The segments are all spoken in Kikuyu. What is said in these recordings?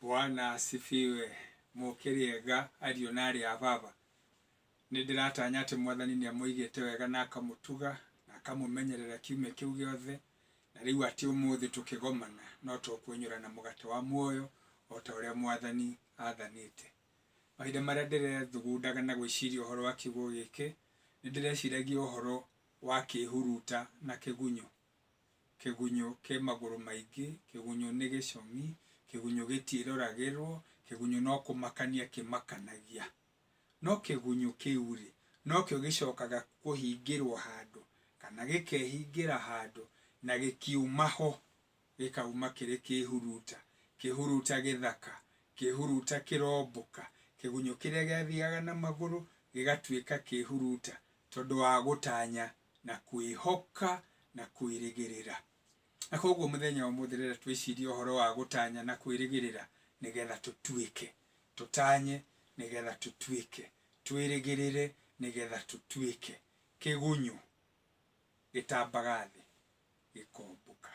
Bwana asifiwe. Mũkĩrĩega ariũ na aarĩ a baba. Nĩ ndĩratanya atĩ Mwathani nĩ amũigĩte wega na akamũtuga na akamũmenyerera kiumia kĩu gĩothe, na rĩu atĩ ũmũthĩ tũkĩgomana no tũkwenyũrana mũgate wa muoyo o ta ũrĩa Mwathani athanĩte. Mahinda marĩa ndĩrethugundaga na gwĩciria ũhoro wa kiugo gĩkĩ, nĩ ndĩreciragia ũhoro wa kĩhuruta na kĩgunyũ. Kĩgunyũ kĩ magũrũ maingĩ, kĩgunyũ nĩ gĩcong'i, kĩgunyũ gĩtiĩroragĩrwo, kĩgunyũ no kũmakania kĩmakanagia. No kĩgunyũ kĩu-rĩ, nokĩo gĩcokaga kũhingĩrwo handũ, kana gĩkehingĩra handũ, na gĩkiuma ho, gĩkauma kĩrĩ kĩhuruta, kĩhuruta gĩthaka, kĩhuruta kĩrombũka, kĩgunyũ kĩrĩa gĩathiaga na magũrũ gĩgatuĩka kĩhuruta tondũ wa gũtanya na kwĩhoka na kwĩrĩgĩrĩra. Na koguo mũthenya wa ũmũthĩ ndĩrenda twĩcirie ũhoro wa gũtanya na kwĩrĩgĩrĩra nĩgetha tũtuĩke. Tũtanye nĩgetha tũtuĩke. Twĩrĩgĩrĩre nĩgetha tũtuĩke. Kĩgunyũ gĩtambaga thĩ gĩkombũka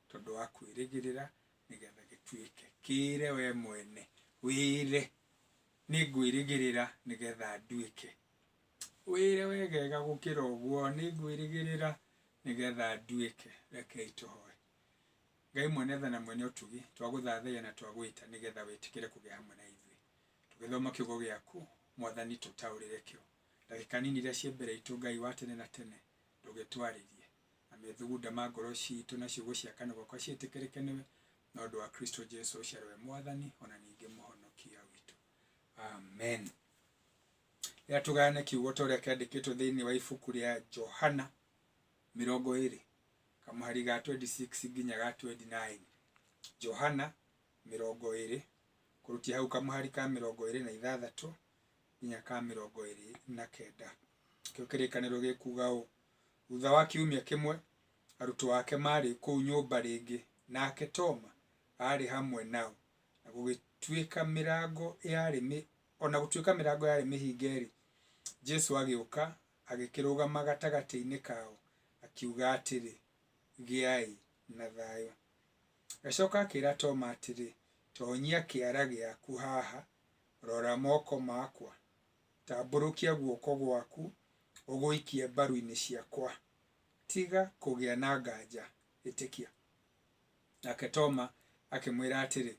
tondũ wa kwĩrĩgĩrĩra nĩgetha gĩtuĩke. Kĩĩre we mwene, wĩĩre nĩngwĩrĩgĩrĩra nĩgetha nduĩke. Wĩre wegega gũkĩra ũguo, nĩngwĩrĩgĩrĩra nĩgetha nduĩke. Rekei tũhoe. Ngai mwene tha na mwene ũtugi, twagũthathaiya na twagwĩta nĩgetha wĩtĩkĩre kũgĩa hamwe na ithuĩ. Tũgĩthoma kiugo gĩaku, Mwathani tũtaũrĩre kĩo. Ndagĩka nini iria ciĩ mbere itũ Ngai wa tene na tene, ndũgĩtwarĩrie. Na methugunda ma ngoro citũ na ciugo cia kanua gakwa ciĩtĩkĩrĩke nĩwe, na ũndũ wa Kristo Jesu ũcio arĩ we Mwathani ona ningĩ Mũhonokia witũ. Amen. Rĩrĩa tũgayane kiugo ta ũrĩa kĩandĩkĩtwo thĩinĩ wa ibuku rĩa Johana 20 kamũhari ga 26 nginya ga 29. Johana 20 kũrutia hau kamũhari ka 26 nginya ka 29. Kĩo kĩrĩkanĩro gĩkuga ũũ: Thutha wa kiumia kĩmwe, arutwo ake maarĩ kũu nyũmba rĩngĩ, nake Toma aarĩ hamwe nao. Na gũgĩtuĩka mĩrango yarĩ O na gũtuĩka mĩrango yarĩ mĩhinge-rĩ, Jesu agĩũka, agĩkĩrũgama gatagatĩ-inĩ kao, akiuga atĩrĩ, Gĩai na thayũ. Agĩcoka akĩĩra Toma atĩrĩ, Tonyia kĩara gĩaku haha, rora moko makwa, tambũrũkia guoko gwaku ũgũikie mbaru-inĩ ciakwa. Tiga kũgĩa na nganja, ĩtĩkia. Nake Toma akĩmwĩra atĩrĩ,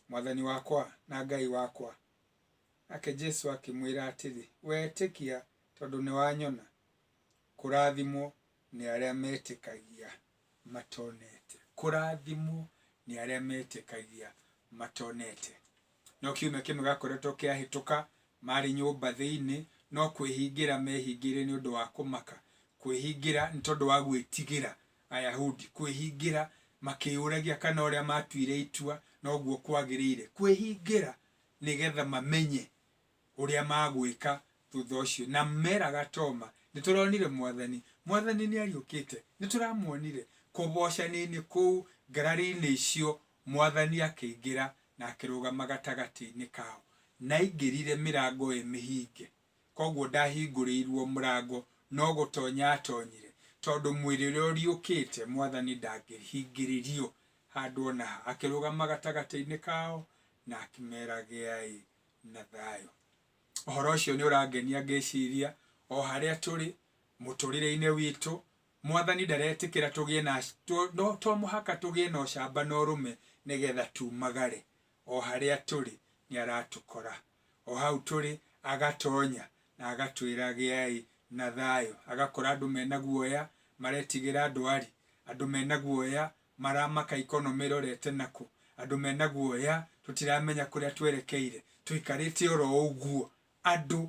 Mwathani wakwa na Ngai wakwa! Nake Jesu akĩmwĩra atĩrĩ, Wetĩkia tondũ nĩ wanyona? Kũrathimwo nĩ arĩa metĩkagia matonete. Kũrathimwo nĩ arĩa metĩkagia matonete. No kiumia kĩmwe gĩakoretwo kĩahĩtũka, marĩ nyũmba thĩinĩ, no kwĩhingĩra mehingĩire nĩ ũndũ wa kũmaka, kwĩhingĩra nĩ tondũ wa gwĩtigĩra Ayahudi, kwĩhingĩra makĩyũragia kana ũrĩa matuire itua noguo kwagĩrĩire, kwĩhingĩra nĩgetha mamenye ũrĩa magwĩka thutha ũcio. Na meraga Toma, nĩ tũronire Mwathani, Mwathani nĩ ariũkĩte, nĩ tũramuonire. Kũbocani-inĩ kũu, ngarari-inĩ icio, Mwathani akĩingĩra na akĩrũgama gatagatĩ-inĩ kao. Na aingĩrire mĩrango ĩ mĩhinge. Kwoguo ndahingũrĩirwo mũrango no gũtonya atonyire, tondũ mwĩrĩ ũrĩa ũriũkĩte Mwathani ndangĩhingĩrĩrio handũ o na ha. Akĩrũgama gatagatĩ-inĩ kao na akĩmera gĩai na thayũ. Ũhoro ũcio nĩ ũrangenia ngĩciria o harĩa tũrĩ mũtũrĩre-inĩ witũ, Mwathani ndaretĩkĩra tũgĩe na no to mũhaka tũgĩe na ũcamba na ũrũme nĩgetha tumagare. O harĩa tũrĩ nĩ aratũkora. O hau tũrĩ agatonya na agatwĩra gĩai na thayũ. Agakora andũ mena guoya maretigĩra ndwari, andũ mena guoya maramaka economy ĩrorete nakũ, andũ mena guoya tũtiramenya kũrĩa twerekeire, tũikarĩte oro ũguo, andũ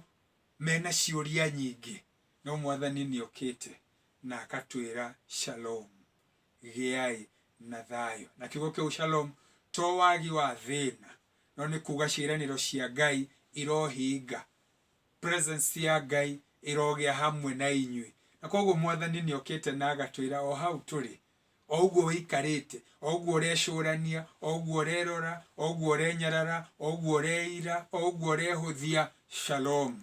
mena ciũria nyingĩ, no Mwathani nĩ okĩte na akatwĩra shalom, gĩai na thayũ. Na kiugo kĩu shalom to wagi wa thĩna, no nĩ kuga ciĩranĩro cia Ngai irohinga, presence ya Ngai ĩrogĩa hamwe na inyuĩ. Na koguo Mwathani nĩ okĩte na agatwĩra o hau tũrĩ, o ũguo ũikarĩte, o ũguo ũrecũrania, o ũguo ũrerora, o ũguo ũrenyarara, o ũguo ũreira, o ũguo ũrehũthia, shalom,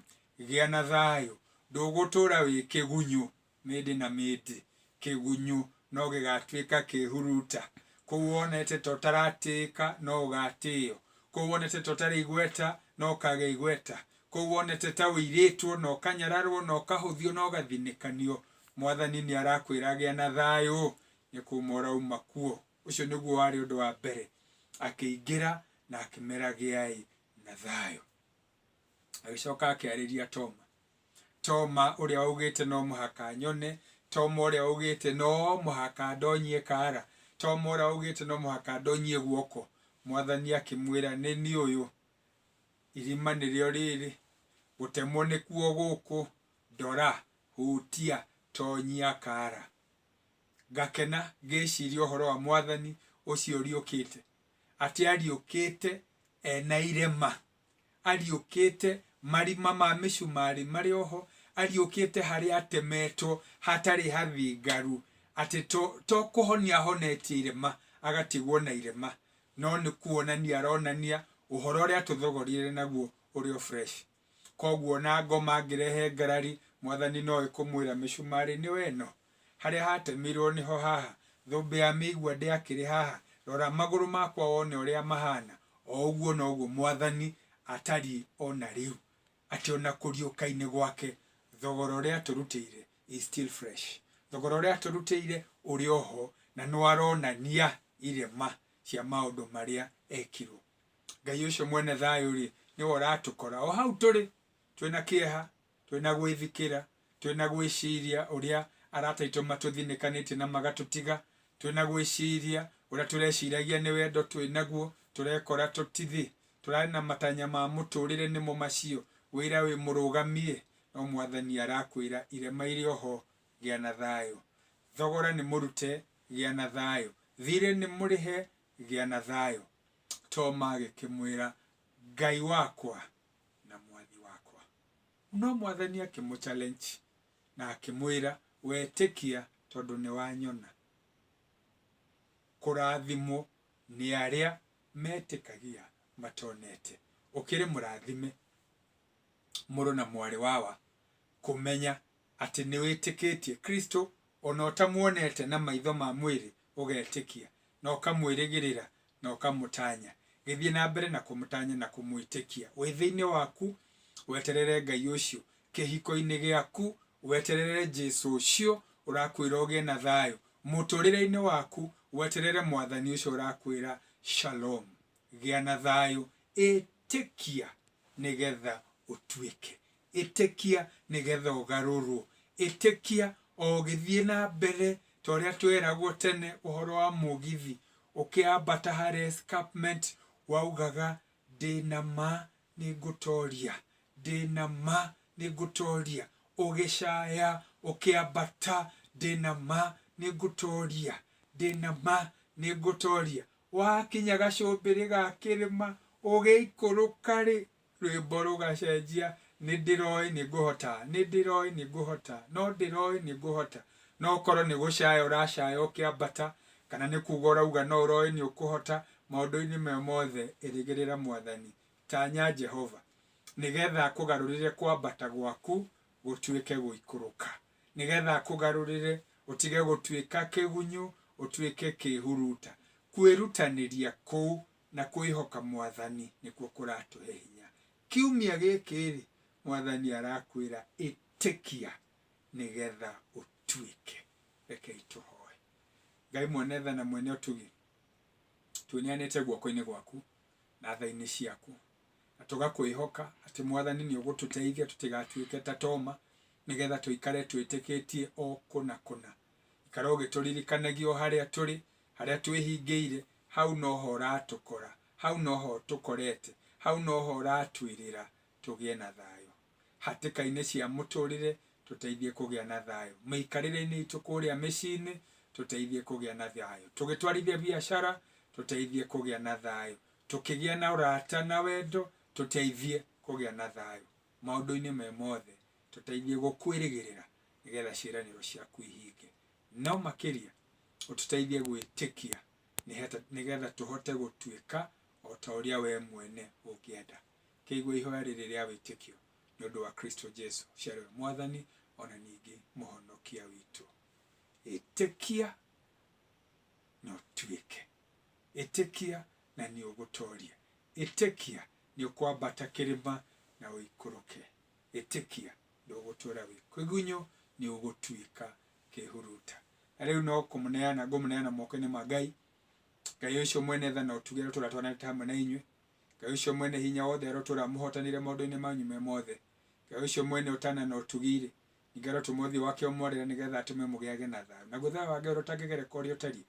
gĩa na thayũ. Ndũgũtũra wĩ kĩgunyũ mĩndĩ na mĩndĩ, kĩgunyũ no gĩgatuĩka kĩhuruta. Kũu wonete ta ũtaratĩĩka no ũgatĩĩo. Kũu wonete ta ũtarĩ igweta na ũkagĩa igweta. Kũu wonete ta ũirĩtwo na ũkanyararwo na ũkahũthio na ũgathinĩkanio, Mwathani nĩ arakwĩra gĩa na thayũ, nĩ kuma ũrauma kuo. Ũcio nĩguo warĩ ũndũ wa mbere. Akĩingĩra na akĩmera gĩai na thayũ. Agĩcoka akĩarĩria Toma. Toma ũrĩa waugĩte no mũhaka nyone, Toma ũrĩa waugĩte no mũhaka ndonyie kara, Toma ũrĩa waugĩte no mũhaka ndonyie guoko. Mwathani akĩmwĩra nĩ niĩ ũyũ, irima nĩrĩo rĩrĩ, gũtemwo nĩkuo gũkũ, ndora, hutia, tonyia kara. Ngakena ngĩciria ũhoro wa Mwathani ũcio ũriũkĩte, atĩ ariũkĩte ena irema. Ariũkĩte marima ma mĩcumarĩ marĩ oho, ariũkĩte harĩa atemetwo hatarĩ hathingaru, atĩ to, to kũhonia ahonetie irema agatigwo na irema, no nĩ kuonania aronania ũhoro ũrĩa atũthogorire naguo ũrĩ o fresh. Koguo ona ngoma angĩrehe ngarari, Mwathani no ĩkũmwĩra mĩcumarĩ nĩyo ĩno, harĩa hatemirwo nĩho haha, thũmbĩ ya mĩigua ndĩakĩrĩ haha, rora magũrũ makwa wone ũrĩa mahana. O ũguo noguo Mwathani atariĩ o na rĩu, atĩ ona kũriũka-inĩ gwake, thogora ũrĩa atũrutĩire is still fresh. Thogora ũrĩa atũrutĩire ũrĩ oho, na no aronania irema cia maũndũ marĩa ekirwo. Ngai ũcio mwene thayũ-rĩ, nĩwe ũratũkora o hau tũrĩ, twĩna kĩeha, twĩna gwĩthikĩra, twĩna gwĩciria ũrĩa arata aitũ matũthinĩkanĩtie na magatũtiga, twĩna gwĩciria ũrĩa tũreciragia nĩ wendo twĩ naguo, tũrekora tũtithĩ, tũrarĩ na matanya ma mũtũrĩre nĩmo macio, wĩra wĩ mũrũgamie, no Mwathani arakwĩra irema irĩ oho, gĩa na thayũ. Thogora nĩ mũrute, gĩa na thayũ. Thirĩ nĩ mũrĩhe, gĩa na thayũ. Toma agĩkĩmwĩra, Ngai wakwa na Mwathi wakwa. No Mwathani akĩmũ challenge na akĩmwĩra, Wetĩkia tondũ nĩ wanyona. Kũrathimwo nĩ arĩa metĩkagia matonete. Ũkĩrĩ mũrathime mũrũ na mwarĩ wawa kũmenya atĩ nĩ wĩtĩkĩtie Kristo ona ũtamuonete na maitho ma mwĩrĩ ũgetĩkia, na ũkamwĩrĩgĩrĩra na ũkamũtanya. Gĩthiĩ na mbere na kũmũtanya na kũmwĩtĩkia. Wĩ thĩinĩ waku, weterere Ngai ũcio. Kĩhiko-inĩ gĩaku, weterere Jesu ũcio ũrakwĩra ũgĩe na thayũ. Mũtũrĩre-inĩ waku, weterere Mwathani ũcio ũrakwĩra shalom, gĩa na thayũ. Ĩtĩkia nĩgetha ũtuĩke. Ĩtĩkia nĩgetha ũgarũrwo. Ĩtĩkia o ũgĩthiĩ na mbere ta ũrĩa tweragwo tene ũhoro wa mũgithi, ũkĩambata harĩa escarpment waugaga ndĩna ma nĩngũtoria, ndĩna ma nĩngũtoria. Ũgĩcaya ũkĩambata ndĩna ma nĩngũtoria, ndĩna ma nĩngũtoria. Wakinya gacũmbĩrĩ ga kĩrĩma ũgĩikũrũka-rĩ, Rwĩmbo rũgacenjia, Nĩ ndĩroĩ nĩ ngũhota, nĩ ndĩroĩ nĩ ngũhota, no ndĩroĩ nĩ ngũhota. No ũkorwo nĩ gũcaya ũracaya ũkĩambata, kana nĩ kuga ũrauga no ũroĩ nĩ ũkũhota, maũndũ-inĩ me mothe ĩrĩgĩrĩra Mwathani. Tanya Jehova, nĩ getha akũgarũrĩre kwambata gwaku gũtuĩke gũikũrũka. Nĩ getha akũgarũrĩre ũtige gũtuĩka kĩgunyũ, ũtuĩke kĩhuruta. Kwĩrutanĩria kũu na kwĩhoka Mwathani nĩkuo kũratũhe hinya. Kiumia gĩkĩ-rĩ, Mwathani arakwĩra ĩtĩkia nĩgetha ũtuĩke. Rekei tũhoe. Ngai mwene tha na mwene ũtugi, twĩneanĩte guoko-inĩ gwaku na tha-inĩ ciaku, na tũgakwĩhoka atĩ Mwathani nĩ ũgũtũteithia tũtigatuĩke ta Toma, nĩgetha tũikare twĩtĩkĩtie o kũna kũna. Ikara ũgĩtũririkanagia o harĩa tũrĩ, Harĩa twĩhingĩire, hau noho ũratũkora, hau noho ũtũkorete, hau noho ũratwĩrĩra tũgĩe na thayũ. Hatĩka-inĩ cia mũtũrĩre, tũteithie kũgĩa na thayũ. Mĩikarĩre-inĩ itũ kũrĩa mĩciĩ-inĩ, tũteithie kũgĩa na thayũ. Tũgĩtwarithia biacara, tũteithie kũgĩa na thayũ. Tũkĩgĩa na ũrata na wendo, tũteithie kũgĩa na thayũ. Maũndũ-inĩ me mothe, tũteithie gũkwĩrĩgĩrĩra nĩgetha ciĩranĩro ciaku ihinge. No makĩria, ũtũteithie gwĩtĩkia nĩgetha tũhote gũtuĩka o ta ũrĩa wee mwene ũngĩenda. Kĩigue ihoya rĩrĩ rĩa wĩtĩkio nĩ ũndũ wa Kristo Jesu, ũcio arĩ we Mwathani o na ningĩ Mũhonokia witũ. Ĩtĩkia na ũtuĩke. Ĩtĩkia na nĩ ũgũtoria. Ĩtĩkia nĩ ũkwambata kĩrĩma na ũikũrũke. Ĩtĩkia ndũgũtũra wĩ kĩgunyũ, nĩ ũgũtuĩka kĩhuruta. Na rĩu no kũmũneana ngũmũneana moko-inĩ ma Ngai. Ngai ũcio mwene tha na ũtugi arotũra twanĩte hamwe na inyuĩ. Ngai ũcio mwene hinya wothe arotũra mũhotanĩre maũndũ-inĩ manyu me mothe. Ngai ũcio mwene ũtana na ũtugi-rĩ, ningĩ arotũma ũthiũ wake ũmwarĩre nĩgetha atũme mũgĩage na thayũ. Naguo thayũ wa Ngai ũrĩa ũtangĩgereka ũrĩa ũtariĩ,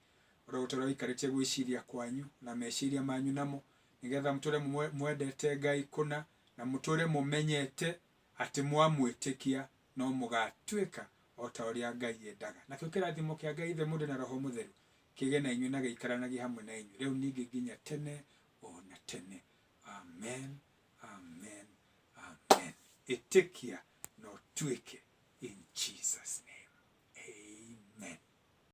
ũrogũtũra ũikarĩtie gwĩciria kwanyu na meciria manyu namo, nĩgetha mũtũre mwendete Ngai kũna, na mũtũre mũmenyete atĩ mwamwĩtĩkia no mũgatuĩka o ta ũrĩa Ngai endaga. Nakĩo kĩrathimo kĩa Ngai Ithe, Mũndũ na Roho Mũtheru kĩgĩe na inyuĩ na gĩikaranagie hamwe na inyuĩ rĩu ningĩ nginya tene o na tene. Amen, amen, amen. Ĩtĩkia na ũtuĩke in Jesus name.